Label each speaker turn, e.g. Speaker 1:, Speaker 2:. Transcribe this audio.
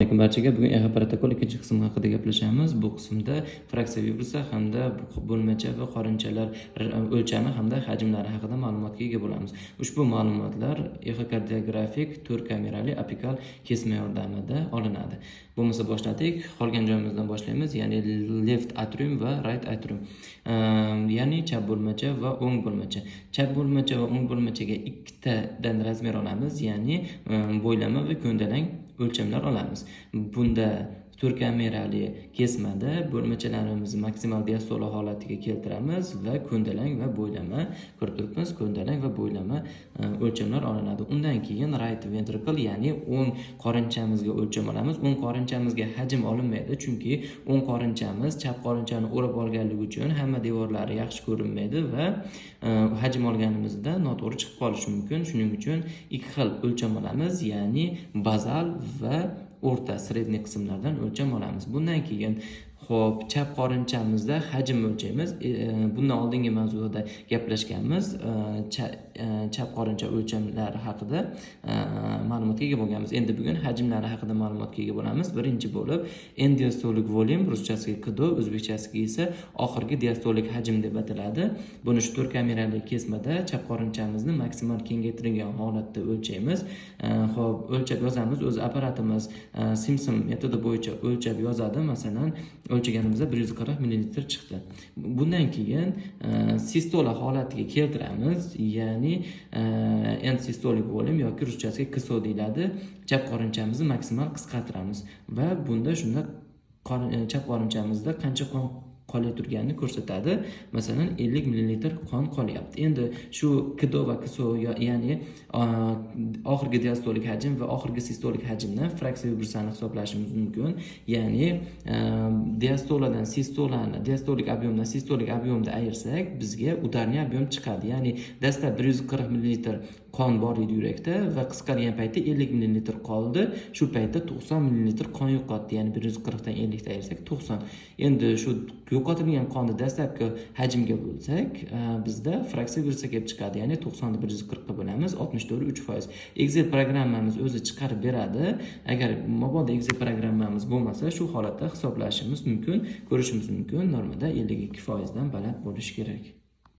Speaker 1: Alaykum barchaga. Bugun eho protokol ikkinchi qismi haqida gaplashamiz. Bu qismda fraksiya vibrusa hamda bo'lmacha va qorinchalar o'lchami hamda hajmlari haqida ma'lumotga ega bo'lamiz. Ushbu ma'lumotlar ehokardiografik to'rt kamerali apikal kesma yordamida olinadi. Bo'lmasa, boshladik. Qolgan joyimizdan boshlaymiz, ya'ni left atrium va right atrium, ya'ni chap bo'lmacha va o'ng bo'lmacha. Chap bo'lmacha va o'ng bo'lmachaga ikkitadan razmer olamiz, ya'ni bo'ylama va ko'ndalang o'lchamlar olamiz. Bunda to'rt kamerali kesmada bo'lmachalarimizni maksimal diastola holatiga keltiramiz va ko'ndalang va bo'ylama, ko'rib turibmiz, ko'ndalang va bo'ylama o'lchamlar olinadi. Undan keyin right ventricle, ya'ni o'ng qorinchamizga o'lcham olamiz. O'ng qorinchamizga hajm olinmaydi, chunki o'ng qorinchamiz chap qorinchani o'rab olganligi uchun hamma devorlari yaxshi ko'rinmaydi va hajm olganimizda noto'g'ri chiqib qolishi mumkin. Shuning uchun ikki xil o'lcham olamiz, ya'ni bazal va o'rta, средний qismlardan o'lcham olamiz. Bundan keyin, ho'p, chap qorinchamizda hajm o'lchaymiz. Bundan oldingi mavzuda gaplashganmiz, chap qorincha o'lchamlari haqida ma'lumotga ega bo'lganmiz. Endi bugun hajmlari haqida ma'lumotga ega bo'lamiz. Birinchi bo'lib end diastolik volume, ruschasiga КДО, o'zbekchasiga esa oxirgi diastolik hajm deb ataladi. Buni shu to'rt kamerali kesmada chap qorinchamizni maksimal kengaytirilgan holatda o'lchaymiz. Ho'p, o'lchab yozamiz. O'zi apparatimiz Simpson metodi bo'yicha o'lchab yozadi. Masalan, o'lchaganimizda 140 millilitr chiqdi. Bundan keyin sistola holatiga keltiramiz, ya'ni end sistolik volume yoki ruschasiga КСО deyiladi. Chap qorinchamizni maksimal qisqartiramiz va bunda shunda chap qorinchamizda qancha qon qolayotganini ko'rsatadi. Masalan, 50 millilitr qon qolyapti. Endi shu КДО va КСО, ya'ni oxirgi diastolik hajm va oxirgi sistolik hajmdan fraksiya vibrussani hisoblashimiz mumkin. Ya'ni diastoladan sistolani, diastolik объем dan sistolik объем ni ayirsak, bizga ударный объем chiqadi. Ya'ni dastlab 140 millilitr qon bor edi yurakda va qisqargan paytda 50 millilitr qoldi. Shu paytda 90 millilitr qon yo'qotdi. Ya'ni 140 dan 50 ni ayirsak, 90. Endi shu yo'qotilgan qonni dastlabki hajmga bo'lsak, bizda fraksiya vibrusa kelib chiqadi. Ya'ni 90 ni 140 ga bo'lamiz, 64,3%. Excel programmamiz o'zi chiqarib beradi. Agar mabodo Excel programmamiz bo'lmasa, shu holatda hisoblashimiz mumkin, ko'rishimiz mumkin. Normada 52% dan baland bo'lishi kerak.